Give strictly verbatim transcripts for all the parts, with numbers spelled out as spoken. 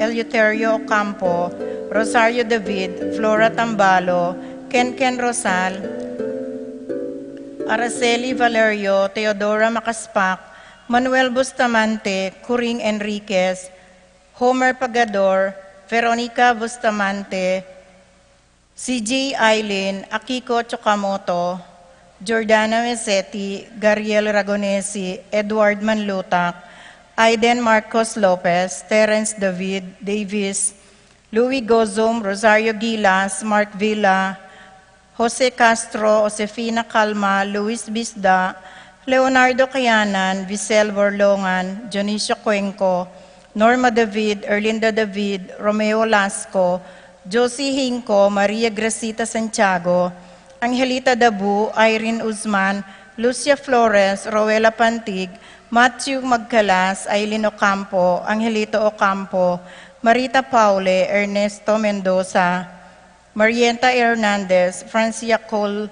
Eleuterio Ocampo, Rosario David, Flora Tambalo, Kenken Rosal, Araceli Valerio, Teodora Macaspac, Manuel Bustamante, Curing Enriquez, Homer Pagador, Veronica Bustamante, C J Aileen, Akiko Tsukamoto, Jordana Meseti, Gariel Ragonesi, Edward Manlutac, Aiden Marcos Lopez, Terence David Davis, Louis Gozum, Rosario Gilas, Mark Villa, Jose Castro, Josefina Calma, Luis Bisda, Leonardo Cayanan, Visel Borlongan, Dionisio Cuenco, Norma David, Erlinda David, Romeo Lasco, Josie Hinco, Maria Gracita Santiago, Angelita Dabu, Irene Uzman, Lucia Flores, Roela Pantig, Matthew Magcalas, Aileen Ocampo, Angelito Ocampo, Marita Paule, Ernesto Mendoza, Marieta Hernandez, Francia Col-,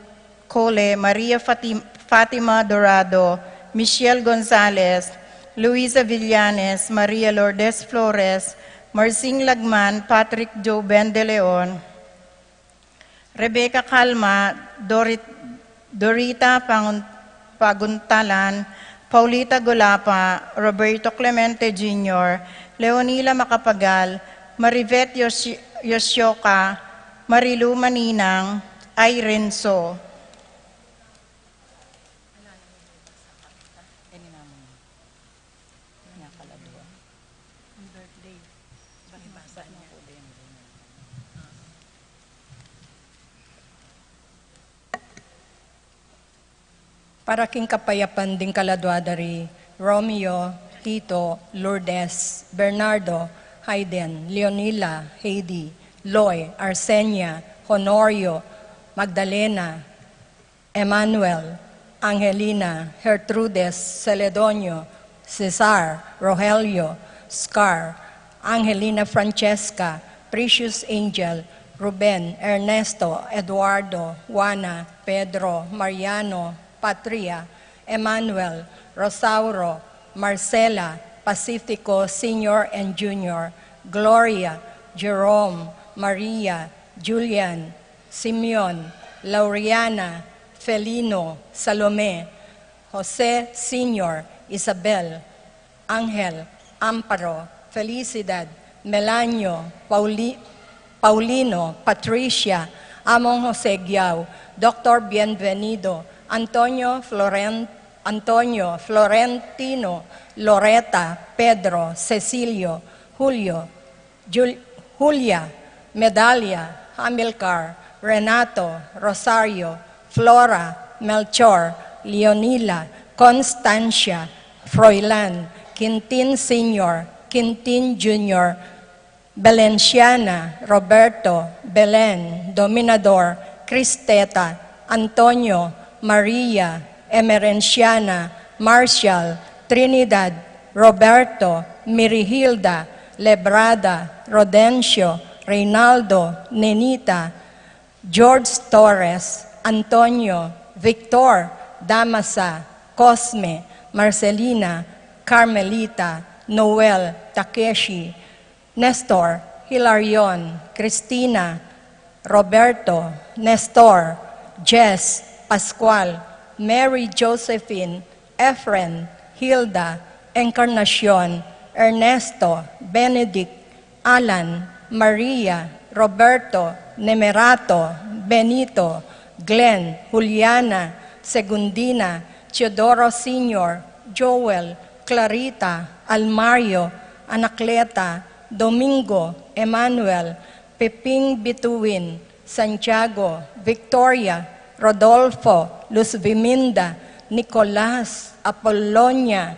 Cole, Maria Fati-, Fatima Dorado, Michelle Gonzalez, Luisa Villanes, Maria Lourdes Flores, Marsing Lagman, Patrick Joven de Leon, Rebecca Calma, Dorit-, Dorita Pangun-, Paguntalan, Paulita Golapa, Roberto Clemente Junior, Leonila Macapagal, Marivet Yoshi-, Yoshioka, Marilu Maninang, Irene So. Para king kapayapan ding kaladua da ri Romeo, Tito, Lourdes, Bernardo, Hayden, Leonila, Heidi, Loy, Arsenia, Honorio, Magdalena, Emmanuel, Angelina, Gertrudes, Celedonio, Cesar, Rogelio, Scar, Angelina Francesca, Precious Angel, Ruben, Ernesto, Eduardo, Juana, Pedro, Mariano, Patria, Emmanuel, Rosauro, Marcela, Pacifico Senior and Junior, Gloria, Jerome, Maria, Julian, Simeon, Lauriana, Felino, Salome, Jose Senior, Isabel, Angel, Amparo, Felicidad, Melanio, Pauli-, Paulino, Patricia, Among Jose Giao, Doctor Bienvenido, Antonio Floren-, Antonio, Florentino, Loreta, Pedro, Cecilio, Julio, Jul-, Julia, Medalia, Amilcar, Renato, Rosario, Flora, Melchor, Leonila, Constancia, Froilan, Quintin Senior, Quintin Junior, Belenciana, Roberto, Belen, Dominador, Cristeta, Antonio, Maria, Emerenciana, Marshall, Trinidad, Roberto, Mirihilda, Lebrada, Rodencio, Reynaldo, Nenita, George Torres, Antonio, Victor, Damasa, Cosme, Marcelina, Carmelita, Noel, Takeshi, Nestor, Hilarion, Cristina, Roberto, Nestor, Jess, Pascual, Mary Josephine, Efren, Hilda, Encarnacion, Ernesto, Benedict, Alan, Maria, Roberto, Nemerato, Benito, Glenn, Juliana, Segundina, Teodoro Senior, Joel, Clarita, Almario, Anacleta, Domingo, Emmanuel, Peping Bituin, Santiago, Victoria, Rodolfo, Luz Viminda, Nicolas, Apolonia,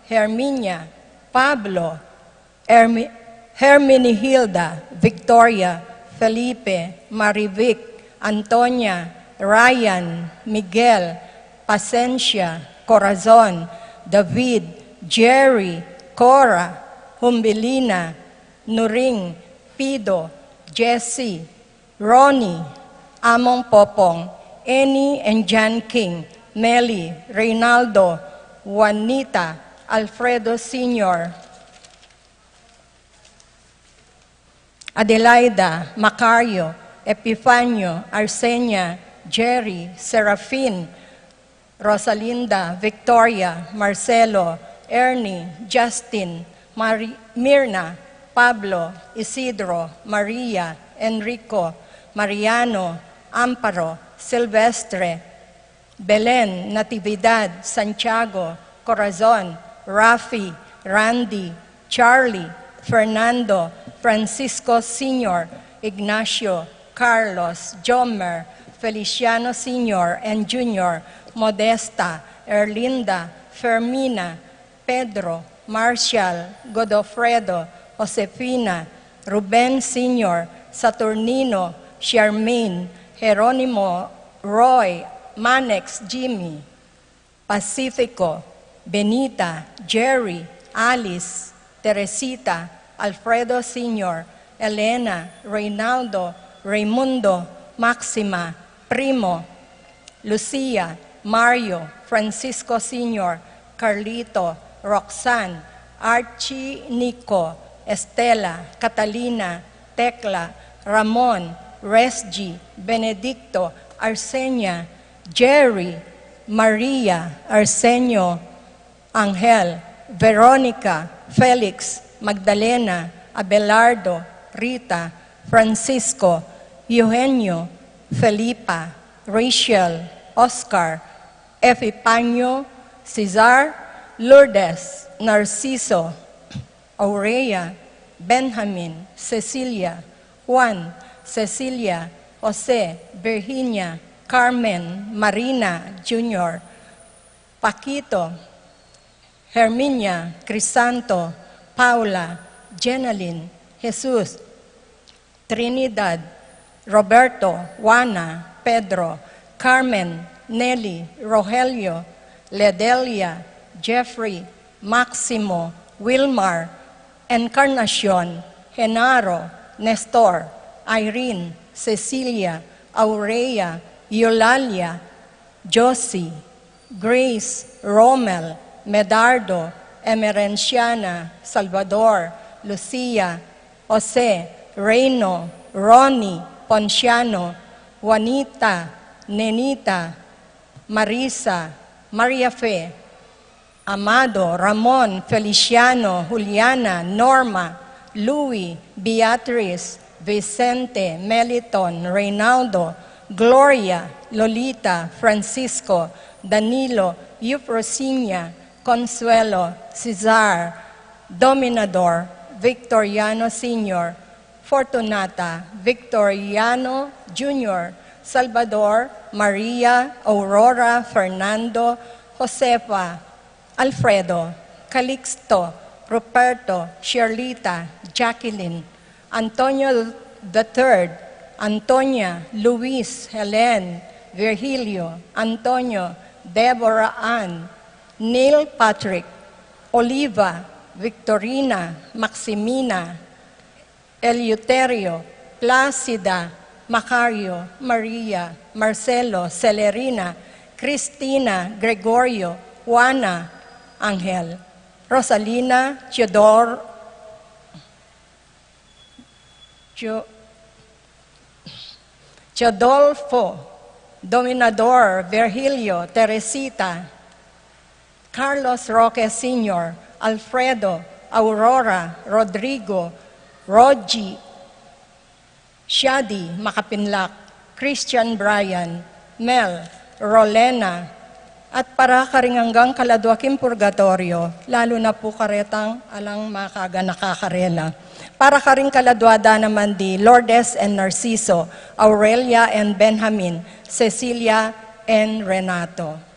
Herminia, Pablo, Hermi-, Herminihilda, Victoria, Felipe, Marivic, Antonia, Ryan, Miguel, Pasencia, Corazon, David, Jerry, Cora, Humbilina, Nuring, Pido, Jesse, Ronnie, Among Popong, Annie and John King, Melly, Reynaldo, Juanita, Alfredo Senior, Adelaida, Macario, Epifanio, Arsenia, Jerry, Serafin, Rosalinda, Victoria, Marcelo, Ernie, Justin, Mari-, Mirna, Pablo, Isidro, Maria, Enrico, Mariano, Amparo, Silvestre, Belen, Natividad, Santiago, Corazon, Rafi, Randy, Charlie, Fernando, Francisco Senior, Ignacio, Carlos, Jomer, Feliciano Senior and Junior, Modesta, Erlinda, Fermina, Pedro, Marshall, Godofredo, Josefina, Ruben Senior, Saturnino, Charmaine, Jeronimo, Roy, Manex, Jimmy, Pacifico, Benita, Jerry, Alice, Teresita, Alfredo Senior, Elena, Reynaldo, Raymundo, Maxima, Primo, Lucia, Mario, Francisco Senior, Carlito, Roxanne, Archie, Nico, Estela, Catalina, Tecla, Ramon, Resgie, Benedicto, Arsenia, Jerry, Maria, Arsenio, Angel, Veronica, Felix, Magdalena, Abelardo, Rita, Francisco, Eugenio, Felipa, Rachel, Oscar, Epifanio, Cesar, Lourdes, Narciso, Aurea, Benjamin, Cecilia, Juan, Cecilia, Jose, Virginia, Carmen, Marina, Junior, Paquito, Herminia, Crisanto, Paula, Jenalyn, Jesus, Trinidad, Roberto, Juana, Pedro, Carmen, Nelly, Rogelio, Ledelia, Jeffrey, Maximo, Wilmar, Encarnacion, Genaro, Nestor, Irene, Cecilia, Aurea, Eulalia, Josie, Grace, Romel, Medardo, Emerenciana, Salvador, Lucia, Jose, Reino, Ronnie, Ponciano, Juanita, Nenita, Marisa, Maria Fe, Amado, Ramon, Feliciano, Juliana, Norma, Louie, Beatriz, Vicente, Meliton, Reynaldo, Gloria, Lolita, Francisco, Danilo, Eufrosinia, Consuelo, Cesar, Dominador, Victoriano Senior, Fortunata, Victoriano Junior, Salvador, Maria, Aurora, Fernando, Josefa, Alfredo, Calixto, Ruperto, Sherlita, Jacqueline, Antonio the third, Antonia, Luis, Helen, Virgilio, Antonio, Deborah Ann, Neil Patrick, Oliva, Victorina, Maximina, Eleuterio, Placida, Macario, Maria, Marcelo, Celerina, Cristina, Gregorio, Juana, Angel, Rosalina, Teodor-, Teo-, Teodolfo, Dominador, Virgilio, Teresita, Carlos Roque Senior, Alfredo, Aurora, Rodrigo, Rogie, Shadi, Makapinlak, Christian, Brian, Mel, Rolena, at para karing anggang kaladua king purgatoryo, lalu na pu karetang alang makaganaka karela. Para karing kaladua da naman di Lourdes and Narciso, Aurelia and Benjamin, Cecilia and Renato.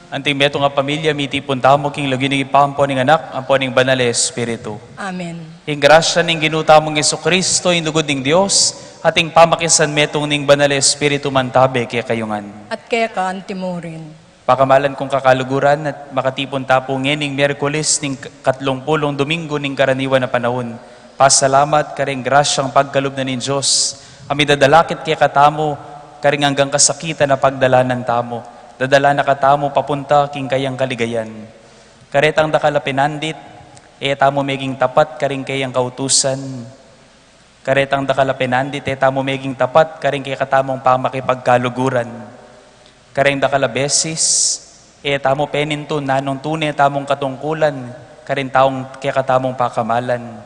Anting metung a pamilya, mitipun tamu king lagyu ning Ibpa, ampo ning Anak, ampo ning Banal a Espiritu. Amen. Ing grasya ning Ginu tamung Jesucristo, ing lugud ning Dios, at ing pamakisanmetung ning Banal a Espiritu mantabe kekayu ngan. At keka antimurin. Pakamalan kung kakaluguran, at makatipun ta pu ngening Miyerkules ning katlung pulung Duminggu ning karaniwan a panaun. Pasalamat karing grasyang pagkalub na ning Dios, a midadalakit kekatamu karing anggang kasakitan a pagdalanan tamu. Dadala na katamu papunta king kayang kaligayan. Karetang dakal a penandit, e tamu meging tapat karing kayang kautusan. Karetang dakal a penandit, e tamu meging tapat karing kekatamung pamakipagkaluguran. Karing dakal a beses, e tamu penintun nanung tune tamung katungkulan karing taung kekatamung pakamalan,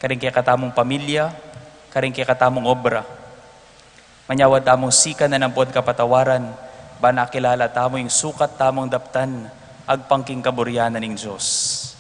karing kekatamung pamilya, karing kekatamung obra. Manyawad tamung sikan ampon kapatawaran, ban akilala tamu ing sukat tamung daptan agpang king kaburian na ning Dios.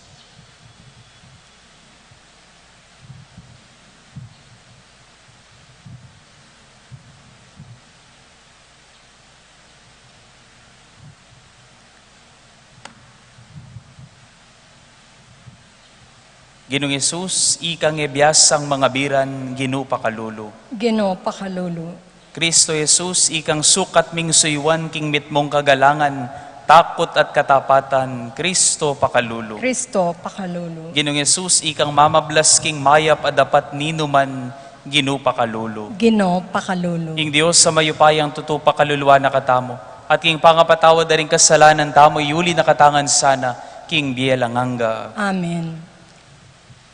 Ginung Jesus, ikang e biasang mangabiran, Ginu pakalulu. Ginu pakalulu. Kristo Jesus, ikang sukat ming suyuan king mitmung kagalangan, takut at katapatan, Kristo pakalulu. Kristo pakalulu. Ginung Jesus, ikang mamablas king mayap a dapat ninuman, Ginu pakalulu. Ginu pakalulu. Ing Dios a mayupayang tutu pakaluluan na katamu, at king pangapatawad da ring kasalanan tamu, iyuli na katamu ngan sana king bie alang angga. Amen.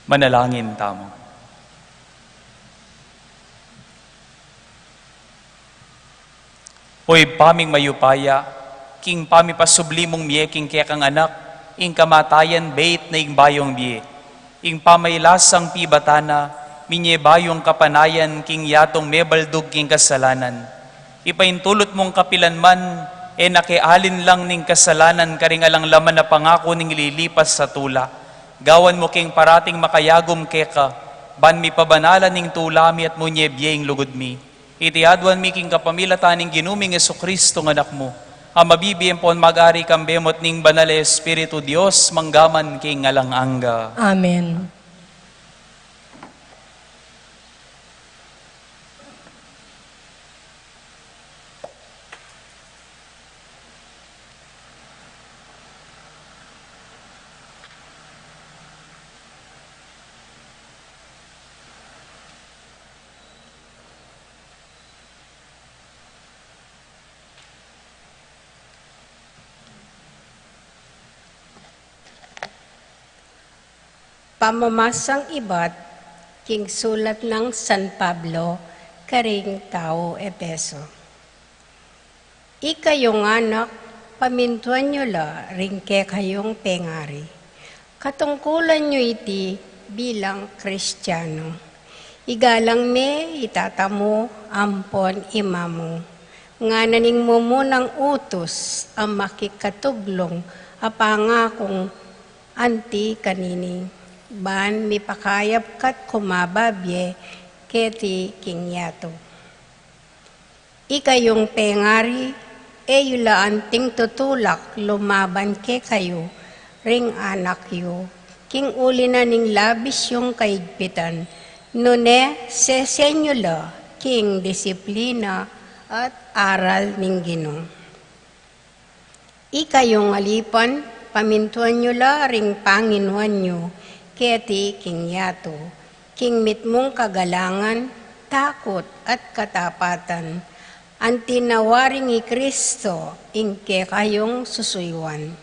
Manalangin tamu. O Ibpa ming mayupaya, king pamipasubli mung mie king kekang Anak, ing kamatayan beit na ing bayung bie. Ing pamailasang pibatan na, minye bayung kapanayan king yatung mebaldug king kasalanan. Ipaintulut mung kapilan man, e na ke alinlang ning kasalanan karing alang laman a pangaku ning lilipas a tula. Gawan mu keng parating makayagum keka, ban mipabanalan ing tula mi at munye bie ing lugud mi. Iti aduan mi king kapamilatan ning Ginu ming Jesucristo nga Anak mu, a mabibie ampon mag-ari kambe mu at ning Banal a Espiritu, Dios, mangga man king alang angga. Amen. Pamamasang ibat king sulat nang San Pablo karing taga-Efeso. Ikayung anak, pamintuan yu la ring kekayung pengari. Katungkulan yu iti bilang Kristiano. Igalang me i tata mu ampon i mama mu. Ngana ning mumunang utus a makikatuglung a pangakung anti kanini, ban mipakayap ka't kumababie keti king yatu. Ikayung pengari, e yu la anting tutulak lumaban kekayu ring anak yu, king uli na ning labis yung kaigpitan, nune sesen yu la king disiplina at aral ning Ginu. Ikayung alipan, pamintuan yu la ring panginuan yu keti king yatu, king mitmung kagalangan, takut at katapatan, anti na waring i Kristo ing kekayung susuyuan.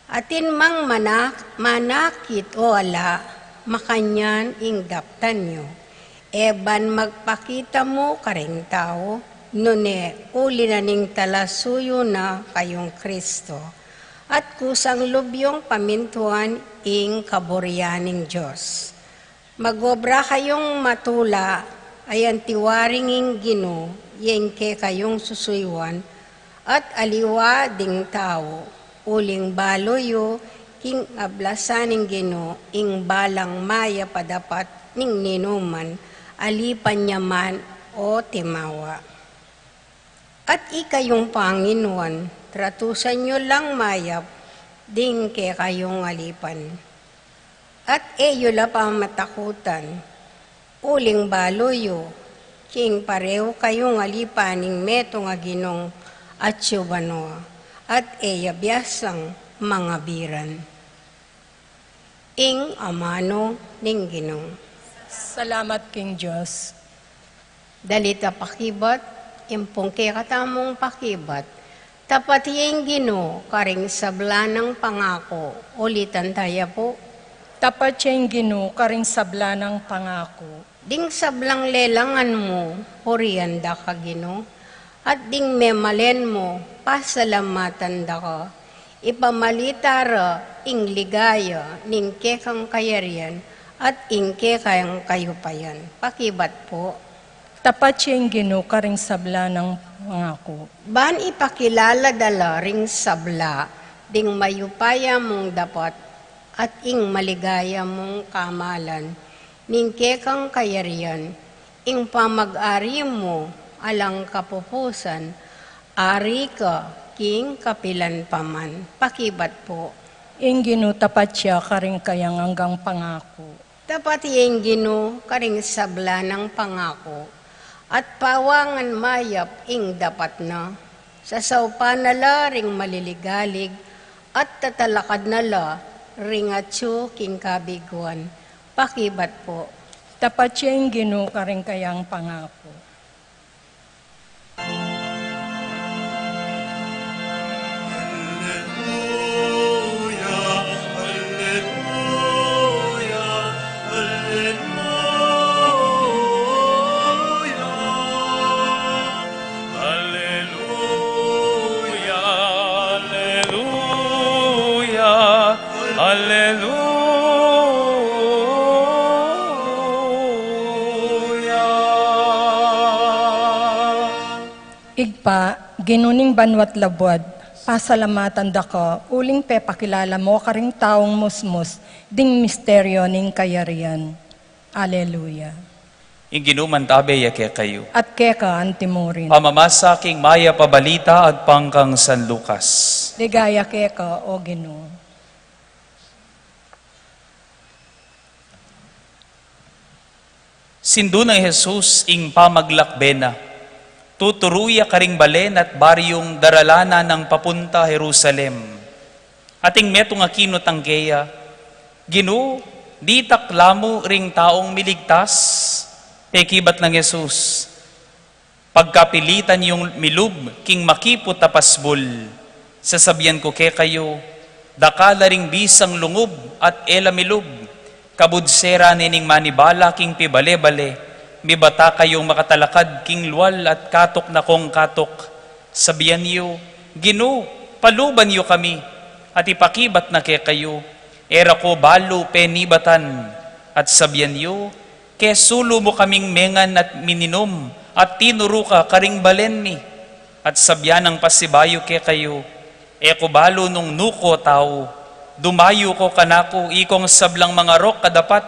Atin mang manak-, manakit o ala, makanyan ing daptan yu. E ban magpakita mu karing tau, nune uli na ning talasuyu na kayung Kristo, at kusang lub yung pamintuan ing kaburian ning Dios. Mag-obra kayung matula, ayanti waring ing Ginu, ya ing kekayung susuyuan, at aliwa ding tau, uling balu yu king ablasan ning Ginu ing balang mayap a dapat ning ninuman, alipan ya man o timawa. At ikayung panginuan, Tratusan yu lang mayap ding kekayung alipan, at e yu la pamatakutan, uling balu yu king parehu kayung alipan ning metung a ginung atyu banua, at e ya biasang mangabiran. Ing amanu ning Ginu. Salamat king Dios. Dalit a pakibat, ing pung kekatamung pakibat. Tapat ya ing Ginu karing sabla nang pangaku. Ulitan taya pu. Tapat ya ing Ginu karing sabla nang pangaku. Ding sablang lelangan mu, purian da ka, Ginu, at ding memalen mu, pasalamatan da ka. Ipamalita ra ing ligaya ning kekang kayarian at ing kekang kayupayan. Pakibat pu. Tapat ya ing Ginu karing sabla nang pangaku. Ban ipakilala da la ring sabla ding mayupaya mung dapat at ing maligaya mung kamalan ning kekang kayarian, ing pamag-ari mu alang kapupusan, ari ka king kapilan pa man. Pakibat pu. Ing Ginu tapat ya karing kayang anggang pangaku. Tapat ya ing Ginu karing sabla nang pangaku, at pawangan mayap ing dapat na. Sasaupan na la ring maliligalig, at tatalakad na la ring atyu king kabiguan. Pakibat pu. Tapat ya ing Ginu karing kayang pangaku. Aleluya, aleluya. Ibpa, Ginu ning banua't labuad, pasalamatan da ka, uling pepakilala mu karing taung musmus ding misteryo ning kayarian. Aleluya. Ing Ginu mantabe ya kekayu. At keka antimurin. Pamamasa king Mayap a Balita agpang kang San Lucas. Ligaya keka, O Ginu. Sindu nang Jesus ing pamaglakbe na. Tuturu ya karing balen at baryung daralanan nang papunta Jerusalem. Ating metung a kinutang keya, "Ginu, ditak la mu ring taung miligtas?" Pekibat nang Jesus, "Pagkapilitan yung milub king makiput a pasbul, sasabian ku kekayu, dakal la ring bisang lungub at e la milub. Kabud sera ne ning manibala king pibale-bale, mibata kayung makatalakad king lual at katuk na kong katuk. Sabian yu, 'Ginu, paluban yu kami,' at ipakibat na kekayu, 'E ra ko balu penibatan.' At sabian yu, 'Kesulu mu kaming mengan at mininum, at tinuru ka karing balen mi.' At sabian nang pasibayu kekayu, 'E ku balu nung nu ko tau. Dumayu ko kanaku, ikong sablang mangarok a dapat.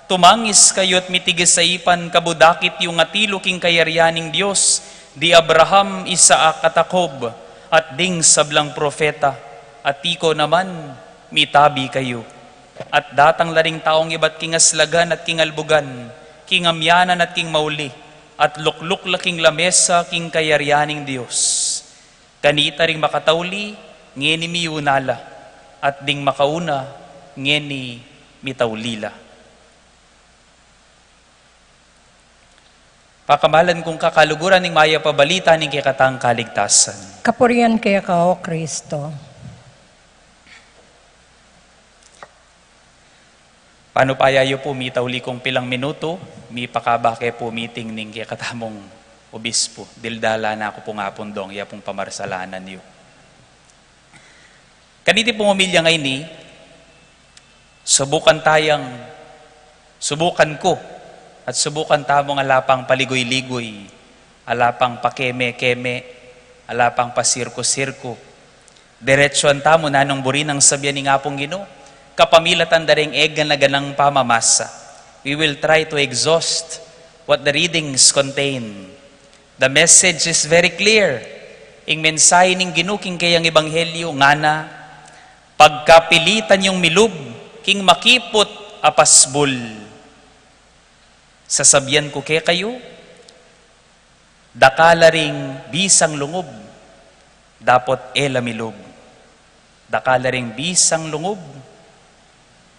Tumangis kayu at mitigis a ipan, kabud akit yung atilu king kayarian ning Dios, di Abraham, Isaac, at Jacob, at ding sablang propeta. At ikayu naman, mitabi kayu.' At datang la ring taung ibat king aslagan at king albugan, king amianan at king mauli, at lukluk la king lamesa king kayarian ning Dios. Kanita ring makatauli, ngeni miuna la, at ding makauna, ngeni mitauli la. Pakamalan kung kakaluguran ning Mayap a Balita ning kekatang kaligtasan. Kapurian keka, O Kristo. Panupaya yu pu, mitauli kung pilang minutu, mipakaba ke pu meeting ning kekatamung obispu. Dildala na ku pu ngapun dong, ya pung pamarsalanan yu. Kaniti pung omilya ngeni, subukan tayang, subukan ku, at subukan tamung ala pang paligoy-ligoy, ala pang pakeme-keme, ala pang pasirku-sirku. Diretsuan tamu nanung buri nang sabian ning Apung Ginu, kapamilatan da ring eganaganang pamamasa. We will try to exhaust what the readings contain. The message is very clear. Ing mensahe ning Ginu king kayang ebanghelyu ngana, pagkapilitan yung milub king makiput a pasbul. Sasabian ku kekayu, dakal la ring bisang lungub, dapot e la milub. Dakal la ring bisang lungub,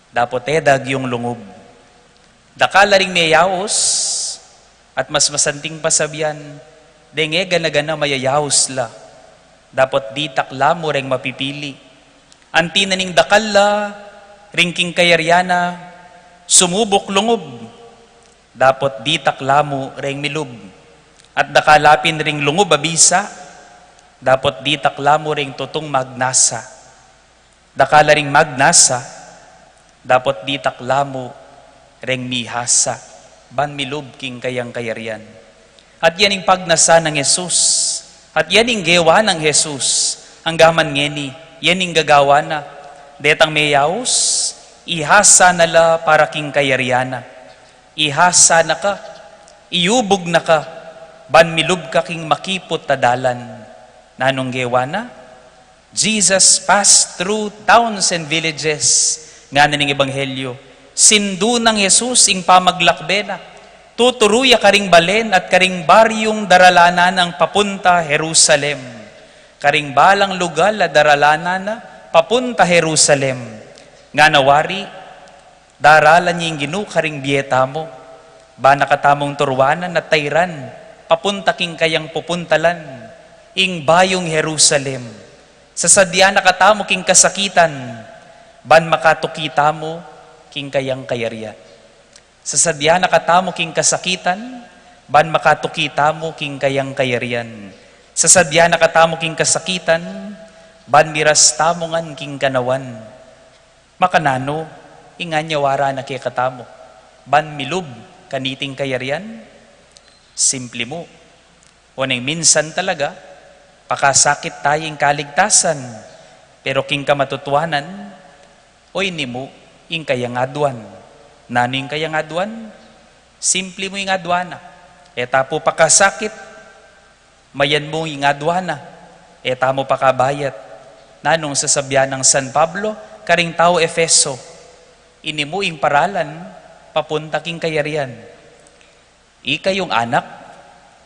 dapot e da agyung lungub. Dakal la ring meyaus, at mas masanting pasabian, deng e gana-gana mayayaus la, dapot ditak la mu reng mapipili. Anti na ning dakal la ring king kayarian na sumubuk lungub, dapot ditak la mu reng milub. At dakal la pin ring lungub a bisa, dapot ditak la mu reng tutung magnasa. Dakal la ring magnasa, dapot ditak la mu reng mihasa, ban milub king kayang kayarian. At yan ing pagnasa nang Jesus. At yan ing gewa nang Jesus. Anggaman ngeni, yan ing gagawa na. Detang meyaus, ihasa na la para king kayarian na. Ihasa na ka, iyubug na ka, ban milub ka king makiput a dalan. Nanung gewa na? Jesus passed through towns and villages, ngana ning ebanghelyu. Sindu nang Jesus ing pamaglakbe na. Tuturu ya karing balen at karing baryung daralanan nang papunta Jerusalem. Karing balang lugal a daralanan na papunta Jerusalem. Ngana wari, daralan ya ing Ginu karing bie tamu. Ba na katamung turuanan at tairan, papunta king kayang pupuntalan, ing bayung Jerusalem. Sasadya na katamu king kasakitan, ban makatuki tamu king kayang kayarian. Sasadya na katamu king kasakitan, ban makatuki tamu king kayang kayarian. Sasadya na katamu king kasakitan, ban miras tamu ngan king kanawan. Makananu ing anyawara na kekatamu ban milub kaniting kayarian? Simpli mu. Oneng minsan talaga, pakasakit taya ing kaligtasan, pero king kamatutuanan, o ini mu ing kayang aduan. Nanu ing kayang aduan? Simpli mu ing aduan na. E ta pu pakasakit, mayan mu ing aduan na, e ta mu pakabayat. Nanung sasabian nang San Pablo karing tau Efeso? Ini mu ing paralan papunta king kayarian. Ikayung anak,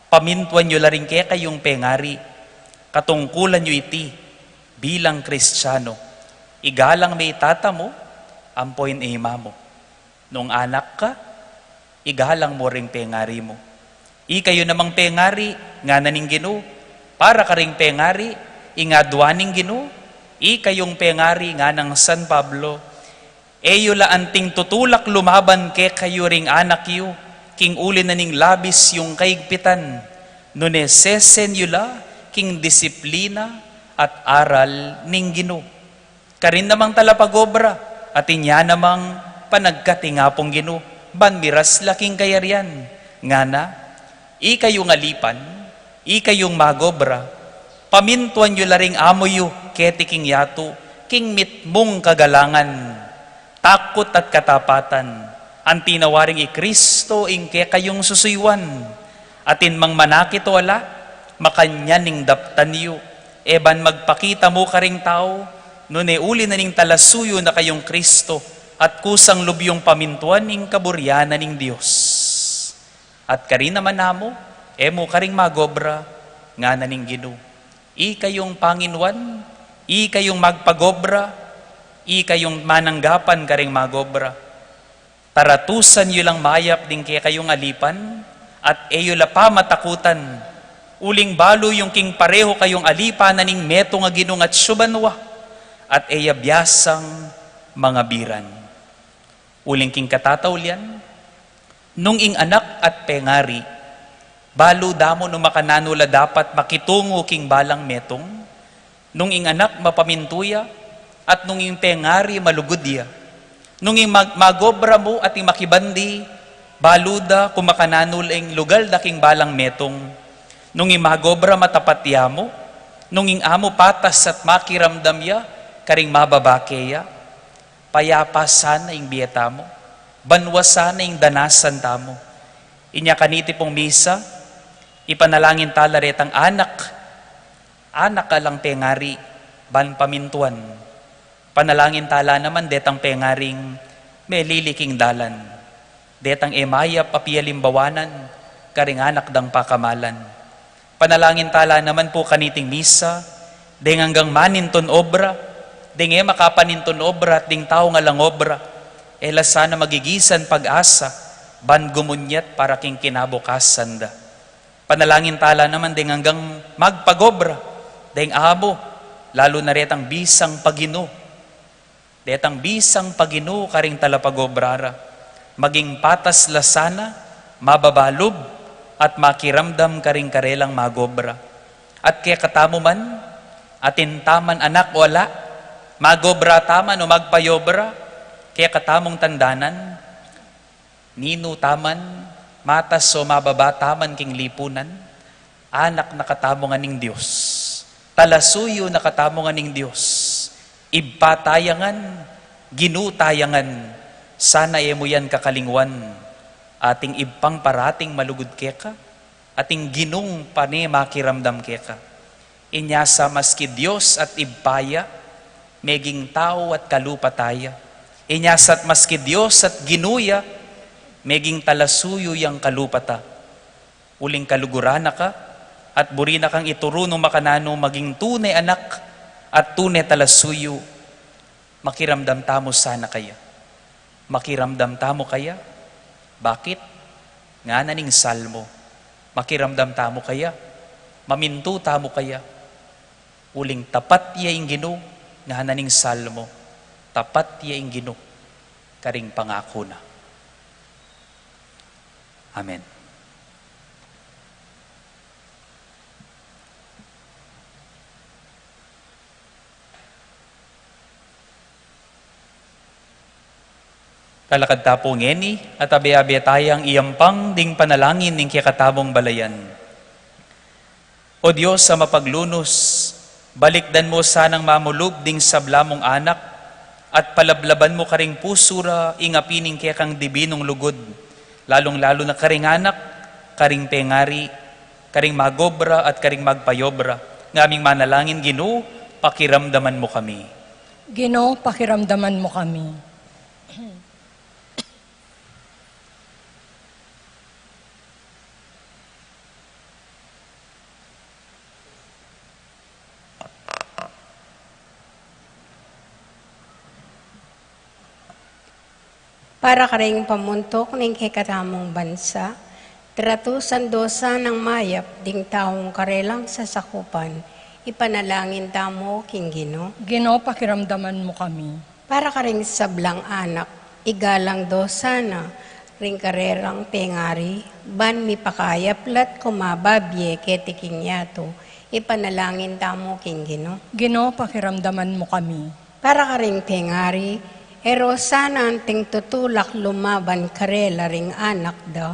pamintuan yu la ring kekayung pengari. Katungkulan yu iti bilang Kristiano. Igalang me i tata mu ampo ing ima mu. Nung anak ka, igalang mu ring pengari mu. Ikayu namang pengari, ngana ning Ginu, para karing pengari, ing aduan ning Ginu, ikayung pengari, nganang San Pablo, e yu la anting tutulak lumaban kekayu ring anak yu, king uli na ning labis yung kaigpitan, nune sesen yu la king disiplina at aral ning Ginu. Karin namang talapagobra, atin ya namang panagkatingapung Ginu, ban miras la king kayarian. Ngana, ikayung alipan, ikayung magobra, pamintuan yu la ring amo yu keti king yatu, king mitmung kagalangan, takut at katapatan, anti na waring i Kristo ing kekayung susuyuan. Atin mang manakit o ala, makanyan ing daptan yu, e ban magpakita mu karing tau, nune uli na ning talasuyu na kayung Kristo, at kusang lub yung pamintuan ing kaburian na ning Dios. At karin naman amu, e mu karing magobra, ngana ning Ginu. Ikayung panginuan, ikayung magpagobra, ikayung mananggapan karing magobra. Taratusan yu lang mayap ding kekayung alipan, at e yu la pamatakutan, uling balu yung king pareho kayung alipan na ning metung a ginung atiu banua, at e ya biasang mangabiran. Uling king katataulian, nung ing anak at pengari, balu da mu nung makananu la dapat makitungu king balang metung, nung ing anak mapamintu ya, at nung ing pengari malugud ya. Nung ing mag-, magobra mu at ing makibandi, balu da kung makananu la ing lugal da king balang metung. Nung ing magobra matapat ya mu, nung ing amu patas at makiramdam ya karing mababa keya, payapa sana ing bie tamu, banua sana ing danasan tamu. Inya kaniti pung misa, ipanalangin ta la retang anak Anak a lang pengari, ban pamintuan. Panalangin tala naman detang pengaring melili king dalan. Detang e mayap a pialimbawanan, karing anak dang pakamalan. Panalangin tala naman pu kaniting misa, deng anggang manintun obra, deng e makapanintun obra at ding taung alang obra, e la sana magigisan pag-asa, ban gumunyat para king kinabukasan da. Panalangin tala naman deng anggang magpagobra, deng amu, lalu na retang bisang paginu. Detang bisang paginu karing talapagobra ra. Maging patas la sana, mababa lub, at makiramdam karing karelang magobra. At kekatamu man, atin taman anak o ala, magobra taman o magpayobra, kekatamung tandanan, ninu taman, matas o mababa taman king lipunan, anak na katamu ngan ning Dios. Talasuyu na katamu ngan ning Dios. Ibpa taya ngan, Ginu taya ngan, sana e mu yan kakalingwan. Ating Ibpang parating malugud keka, ating Ginung pane makiramdam keka. Inya sa maski Dios at Ibpa ya, meging tau at kalupa taya. Inya sa't maski Dios at Ginu ya, meging talasuyu yang kalupa ta. Uling kaluguran na ka, at buri na kang ituru nung makananu maging tune anak at tune talasuyu. Makiramdam tamu sana kaya. Makiramdam tamu kaya? Bakit? Ngana ning Salmo. Makiramdam tamu kaya? Mamintu tamu kaya? Uling tapat ya ing Ginu, ngana ning Salmo. Tapat ya ing Ginu, karing pangaku na. Amen. Talakad ta pu ngeni, at abe-abe tayang iyampang ding panalangin ning kekatamung balayan. O Dios a mapaglunus, balikdan mu sanang mamulub ding sabla mung anak, at palablaban mu karing pusu ra ing api ning kekang dibinung lugud, lalung-lalu na karing anak, karing pengari, karing magobra at karing magpayobra. Ngaming manalangin, Ginu, pakiramdaman mu kami. Ginu, pakiramdaman mu kami. Para karing pamuntuk ning kekatamung bansa, tratusan do sanang mayap ding taung karelang sasakupan, ipanalangin tamu king Ginu. Ginu, pakiramdaman mu kami. Para karing sablang anak, igalang do sana ring karelang pengari, ban mipakayap la't kumababie keti king yatu, ipanalangin tamu king Ginu. Ginu, pakiramdaman mu kami. Para karing pengari, e ro sana anting tutulak lumaban karela ring anak da,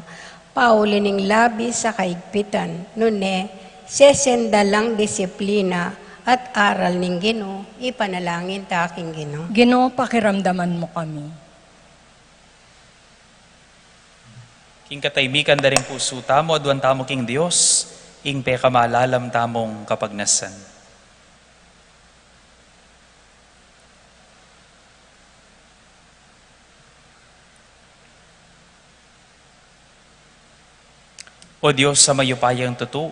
pauli ning labis a kaigpitan, nune, sesen da lang disiplina at aral ning Ginu, ipanalangin ta king Ginu. Ginu, pakiramdaman mu kami. King katahimikan da ring pusu tamu, aduan tamu king Dios ing pekamalalam tamung kapagnasan. O Dios a mayupayang tutu,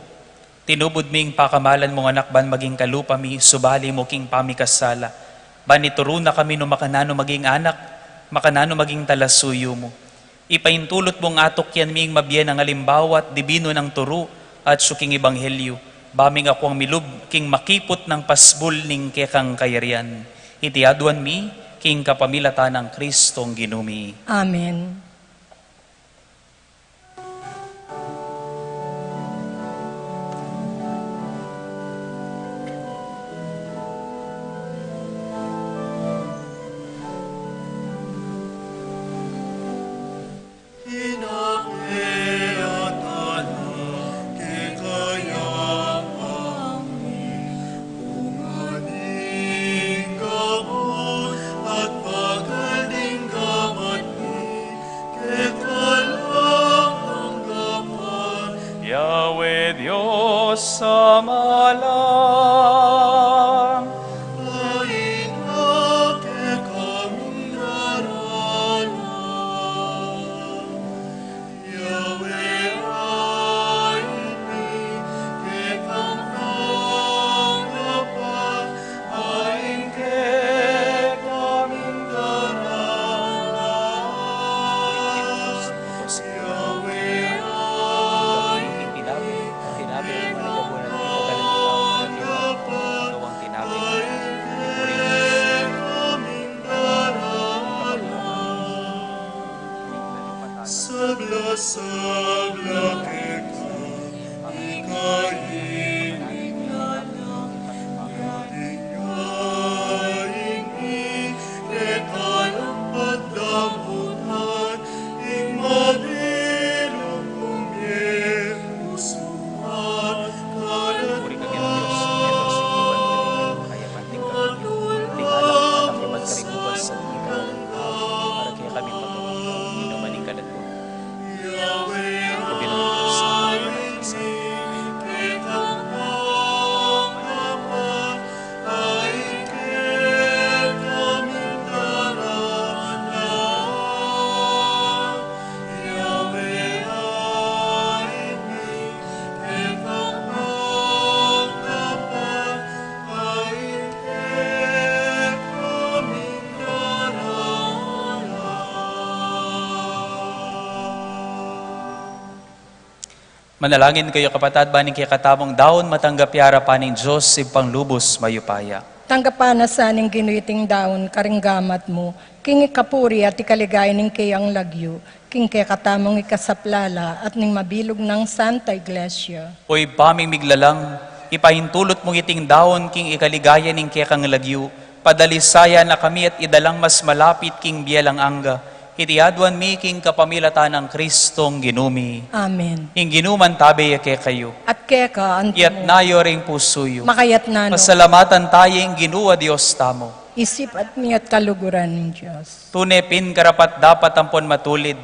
tinubud ming pakamalan mung Anak ban maging kalupa mi, subali mu king pamikasala, ban ituru na kami nung makananu maging anak, makananu maging talasuyu mu. Ipaintulut mung atukyan ming mabie nang alimbawa at dibinu nang turu at su king ebanghelyu, ba ming akuang milub king makiput nang pasbul ning kekang kayarian. Iti aduan mi king kapamilatan nang Kristong Ginu mi. Amen. Puri kami ang Diyos, ang Diyos ng kayapan, tingkang, tingala, anak, ibat karikuban sa ikaw, para kaya kami pagkakapag, inuman ning kaladwa. O Ginoong Diyos, Manalangin kayu, kapatad, ban ing kekatamung daun matanggap ya arapan ning Dios Ibpang lubus mayupaya. Tanggapan na sa ning Ginu iting daun karing gamat mu, king ikapuri at ikaligaya ning keyang lagyu, king kekatamung ikasaplala at ning mabilug nang Santa Iglesia. O Ibpa ming miglalang, ipaintulut mu iting daun king ikaligaya ning kekang lagyu, padalisayan na kami at idalang mas malapit king bie alang angga. Iti aduan mi king kapamilatan nang Kristong Ginu mi. Amen. Ing Ginu mantabe ya kekayu. At keka antimu. Iyatas yu ring pusu yu. Makayatas na no. Pasalamatan taya ing Ginu a Dios tamu. Isip at niat kaluguran ning Dios. Tune pin karapat-dapat ampon matulid,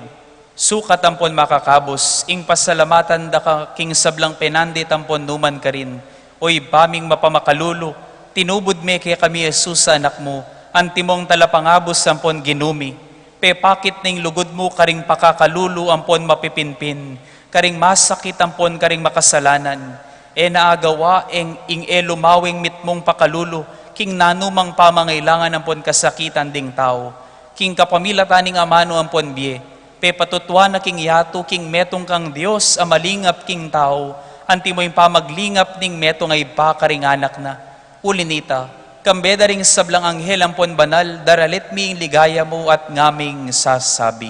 sukat ampon makakabus, ing pasalamatan da ka king sablang penandit ampon numan karin. O Ibpa ming mapamakalulu, tinubud me kekami i Jesus a Anak mu, antimong talapangabus ampon Ginu mi. Pepakit ne ing lugud mu karing pakakalulu ampon mapipinpin, karing masakit ampon karing makasalanan. E na agawa ing, ing e lumawing mitmung pakalulu king nanumang pamangailangan ampon kasakitan ding tau. King kapamilatan ning amanu ampon bie, pepatutuan na king yatu king metung kang Dios a malingap king tau, antimo ing pamaglingap ning metung a ibpa karing anak na. Uli na nita, kambe da ring sablang anghel ampon banal, daralit mi ing ligaya mu at ngaming sasabi: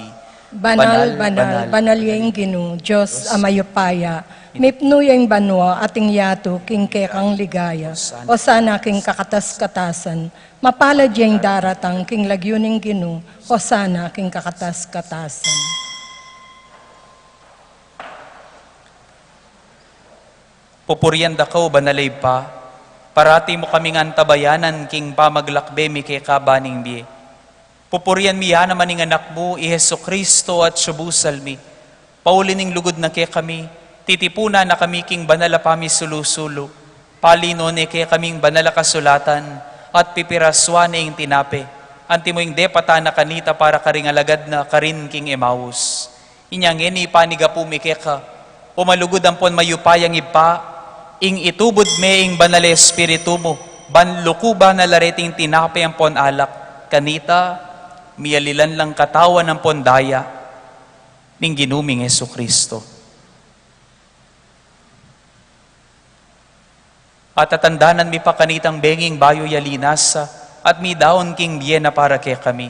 Banal, banal, banal ya ing Ginu, Dios a mayupaya, mipnu ya ing banua at ing yatu king kekang ligaya. Osana king kakatas-katasan. Mapalad ya ing daratang king lagyu ning Ginu. Osana king kakatas-katasan. Pupurian da ka, O Banal a Ibpa, parati mu kaming antabayanan king pamaglakbe mi keka ban ning bie. Pupurian mi ya naman ing Anak mu, i Jesucristo, at subusal mi. Pauli ning lugud na kekami, titipunan na kami king banal a pamisulu-sulu. Palinuan ne kekaming banal a kasulatan, at pipirasuan ne ing tinape, antimo ing depatan na kanita para karing alagad na karin king Emmaus. Inya ngeni panigapu mi keka, O malugud ampon mayupayang Ibpa, ing itubud me ing Banal a Espiritu mu, ban lukuban na la reting tinape ampon alak, kanita, mialilan lang katawan ampon daya ning Ginu ming Jesucristo. At tatandanan mi pa kanitang benging bayu ya linasa, at midaun king bie na para kekami.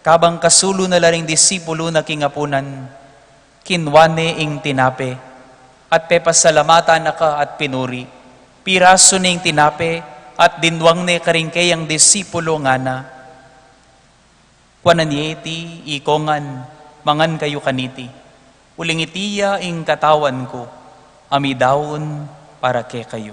Kabang kasulu na la ring disipulu na king apunan, kinua ne ing tinape, at pepasalamatan na ka at pinuri. Pirasu ne ing tinape, at dinwang ne karing keyang disipulu, ngana: Kuanan ye iti, ikong ngan, mangan kayu kaniti. Uling iti ya ing katawan ku, a midaun para kekayu.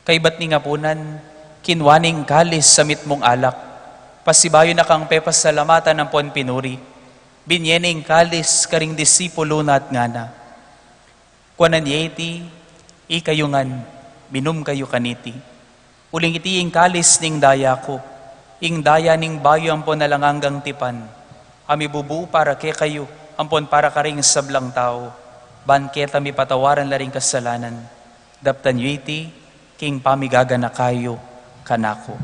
Kaybat ning apunan, kinua ne ing kalis a mitmung alak, pasibayu na kang pepasalamatan ampon pinuri, binie ne ing kalis karing disipulu na at ngana: Kuanan ye iti, ikayu ngan, minum kayu kaniti. Uling iti ing kalis ning daya ku, ing daya ning bayu ampon alang anggang tipan, a mibubu para kekayu ampon para karing sablang tau, ban keta mipatawaran la ring kasalanan. Daptan yu iti king pamigaganaka yu kanaku.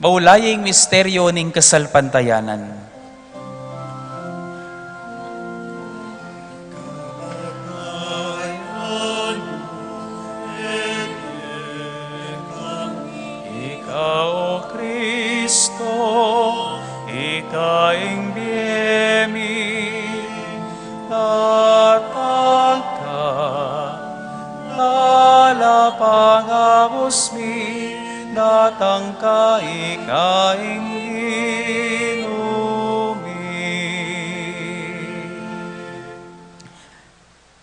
Ulayu ing misteryo ning kasalpantayanan. Ika, O Kristo, ika ing bie mi, datang ka, lala pangabus mi, datang ka, ika ing Ginu mi.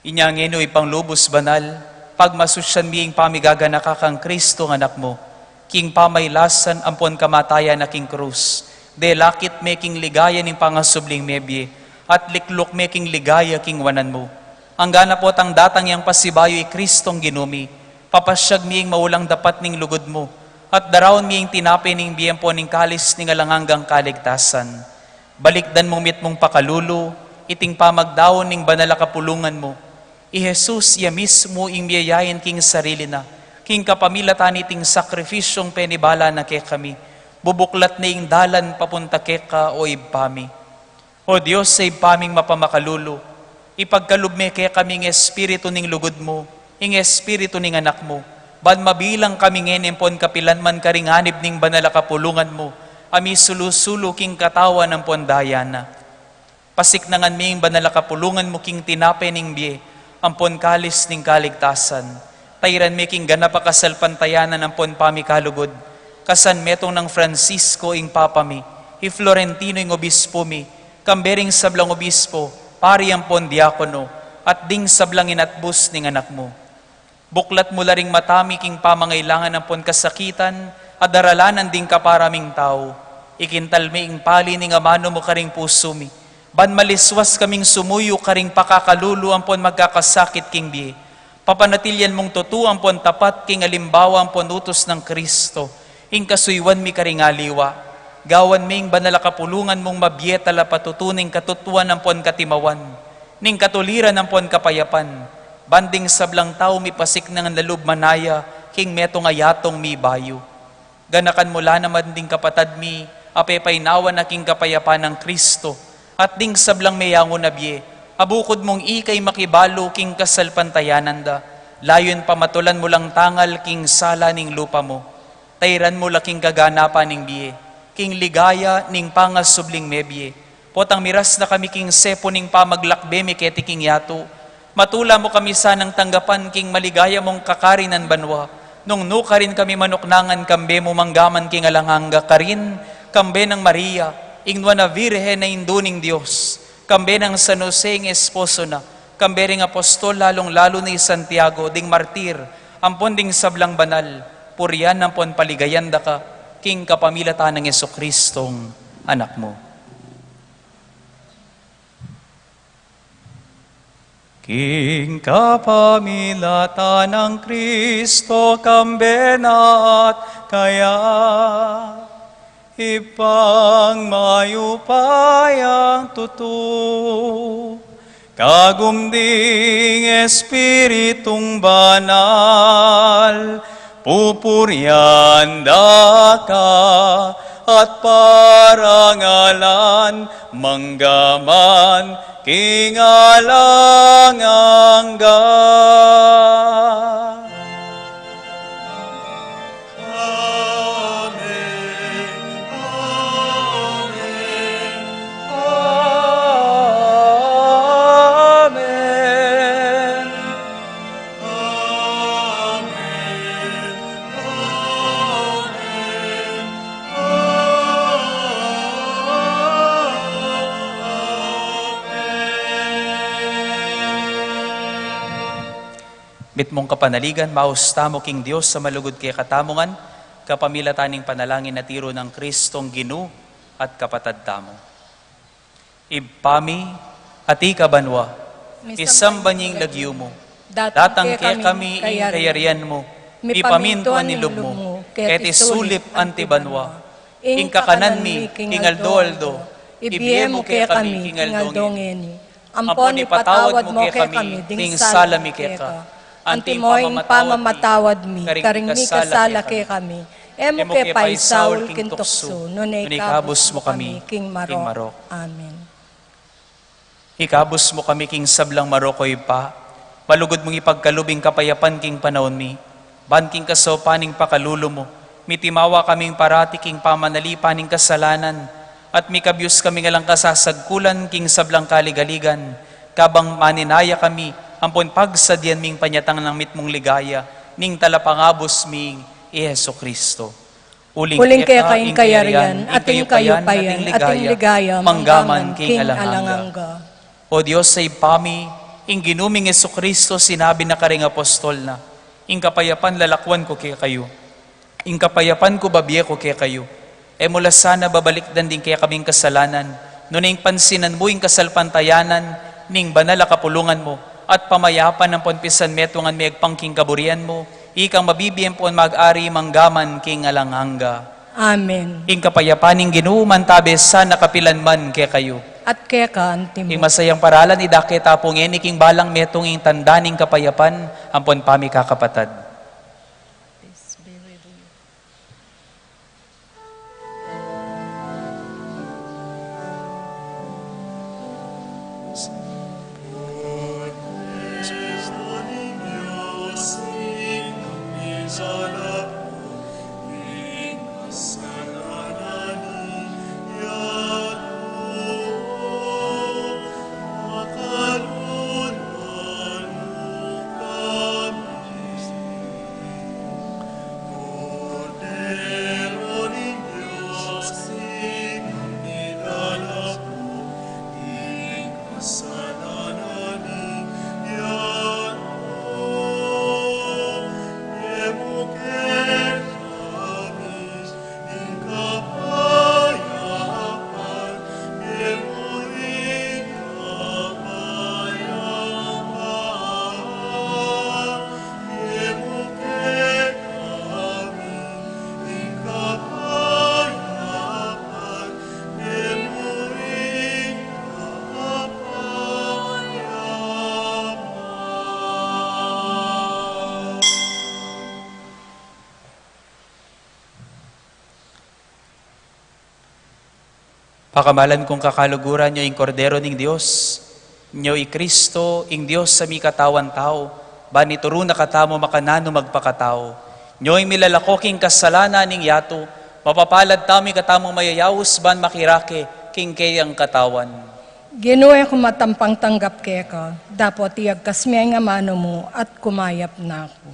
Inya ngeni, Ibpang lubus banal, pagmasusyan mi ing pamigaganaka kang Kristong Anak mu, king pamailasan ampon kamatayan na king krus, delakit me king ligaya ning pangasubling mebie, at likluk me king ligaya king wanan mu. Anggana potang datang yang pasibayu i Kristong Ginu mi, papasyag mi ing maulang dapat ning lugud mu, at daraun mi ing tinape ning bie ampon ing kalis ning alang anggang kaligtasan. Balikdan mu mitmung pakalulu iting pamagdaun ning banal a kapulungan mu. I Jesus, iya mismu ing miyayain king sarili na, king kapamilatan niting sakripisyung penibala na kekami, bubuklat ne ing dalan papunta keka, O Ibpa mi. O Dios, a Ibpa ming mapamakalulu, ipagkalub me kekami ing espiritu ning lugud mu, ing espiritu ning Anak mu, ban mabilang kami ngeni ampon kapilan man karing anib ning banal a kapulungan mu, a misulu-sulu king katawan ampon daya na. Pasiknangan me ing banal a kapulungan mu king tinape ning bie ampon kalis ning kaligtasan. Tairan me king ganap a kasalpantayanan ampon pamikalugud, kasan metung nang Francisco ing Papa mi, i Florentino ing obispo mi, kambe ring sablang obispo, pari ampon diakono, at ding sablang inatbus ning Anak mu. Buklat mu la ring mata mi king pamangailangan ampon kasakitan a daralanan ding kapara ming tau. Ikintal me ing pali ning amanu mu karing pusu mi, ban maliswas kaming sumuyu karing pakakalulu ampon magkakasakit king bie. Papanatilian mung tutu ampon tapat king alimbawa ampon utus nang Kristo, ing kasuyuan mi karing aliwa. Gawan me ing banal a kapulungan mung mabie talapatutu ning katutuan ampon katimawan, ning katuliran ampon kapayapan, ban ding sablang tau mipasiknangan a lub manaya king metung a yatung mibayu. Ganakan mu la naman ding kapatad mi a pepainawa na king kapayapan nang Kristo, at ding sablang meyangu na bie, a bukud mung ika'y makibalu king kasalpantayanan da, layun pamatulan mu lang tangal king sala ning lupa mu. Tairan mu la king kaganapan ning bie, king ligaya ning pangasubling mebie. Potang miras na kami king sepu ning pamaglakbe mi keti king yatu, matula mu kami sanang tanggapan king maligaya mung kakarinan banua, nung nukarin kami manuknangan kambe mu manggaman king alang angga karin, kambe nang Maria, ing nuan a Virgen a Indu ning Dios, kambe nang San Jose ing esposo na, kambe ring apostol, lalung-lalu na i Santiago, ding martir, ampon ding sablang banal, purian ampon paligayan da ka, king kapamilatan nang Jesucristong Anak mu. King kapamilatan nang Kristo, kambe na at kaya, Ibpang mayupayang tutu, kagum ding Espiritung Banal, pupurian da ka at parangalan manggaman king alang angga. Amen. Amen. Amen. Amen. Amen. Mitmung kapanaligan, maus tamu king Dios a malugud kekatamu ngan, kapamilatan ning panalangin a tiru nang Kristong Ginu at kapatad tamu. Ibpa mi, atiu ka banua, misamban ya ing lagyu mu, datang kekami ing kayarian mu, mipamintuan ing lub mu, keti sulip anti banua. Ing kakanan mi king aldo-aldo, ibie mu kekami king aldo ngeni. Ampon ipatawad mu kekami ding sala mi keka, anti mo ing pamamatawad mi karing mikasala kekami. E mu ke paisaul king tuksu, nune ikabus mu kami king marok. Amen. Ikabus mu kami king sablang marok, o Ibpa. Malugud mung ipagkalub ing kapayapan king panaun mi. Ban king kasaupan ning pakalulu mu, mitimawa kaming parati king pamanalipan ning kasalanan, at mikabyus kami ngan lang kasasagkulan king sablang kaligaligan, kabang maninaya kami ampon pagsadyan ming panyatang nang mitmung ligaya ning Talapangabus ming i Jesucristo. Uling keka ing kayarian, at ing kayupayan, at ing ligaya, manggaman king alang angga. O Dios a Ibpa mi, ing Ginu ming Jesucristo sinabi na karing apostol na, "Ing kapayapan lalakwan ku kekayu, ing kapayapan ku babie ku kekayu." E mu la sana babalikdan ding kekaming kasalanan, nune ing pansinan mu ing kasalpantayanan ning banal a kapulungan mu, at pamayapan ampon pisanmetungan megpang king kaburian mu, ikang mabibie ampon mag-ari manggaman king alang angga. Amen. Ing kapayapan ning Ginu mantabe sana kapilan man kekayu. At keka antimu. Ing masayang paralan idake ta pu ngeni king balang metung ing tanda ning kapayapan ampon pamikakapatad. Pakamalan kung kakaluguran, nyo ing Kordero ning Dios, nyo i Kristo, ing Dios a mikatawan tau, ban ituru na katamu makananu magpakatau. Nyo ing milalako king kasalanan ning yatu, mapapalad tamu ing katamu mayayaus ban makirake king keyang katawan. Ginu, e ku matampang tanggap keka, dapot iyagkas me ing amanu mu at kumayap na ku.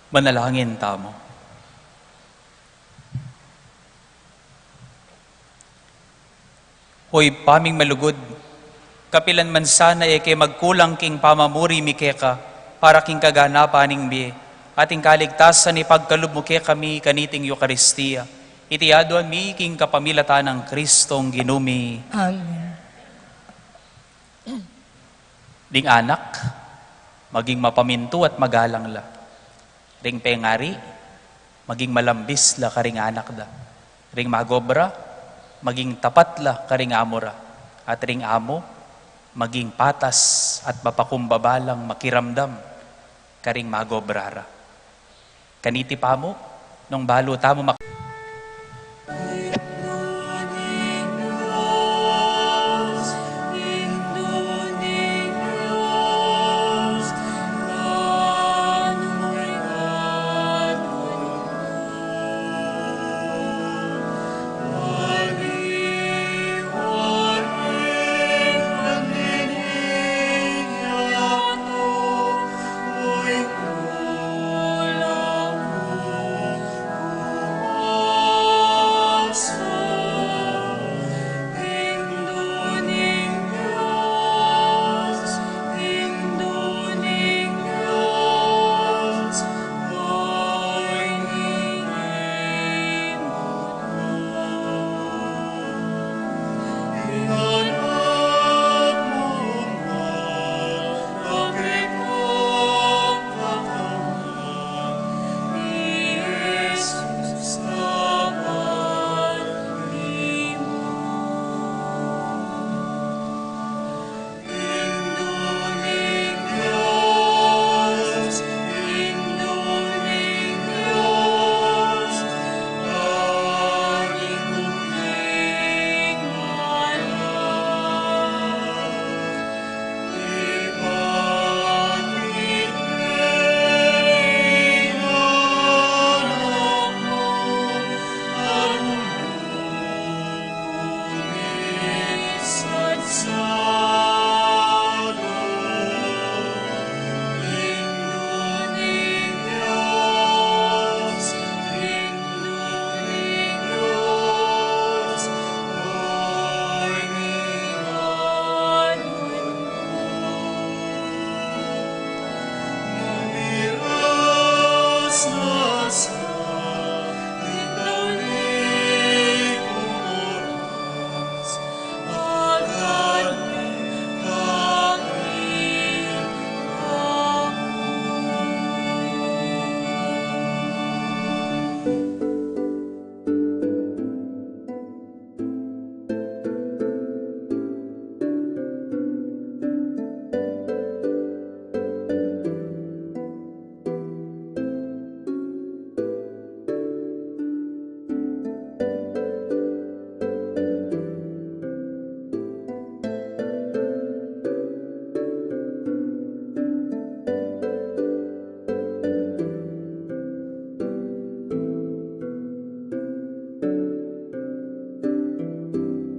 Manalangin tamu. Hoy Ibpa ming malugud, kapilan man sana e ke magkulang king pamamuri mi keka para king kaganapan ning bie at ing kaligtasan, ipagkalub mu kekami kaniting Eukaristia. Iti aduan mi king kapamilatan nang Kristong Ginu mi. Amen. Ding anak, maging mapamintu at magalang la. Ring pengari, maging malambis la karing anak da. Ring magobra, maging tapat la karing amo ra. At ring amo, maging patas at mapakumbaba lang makiramdam karing magobra ra. Kaniti pamu, nung balu tamu mak-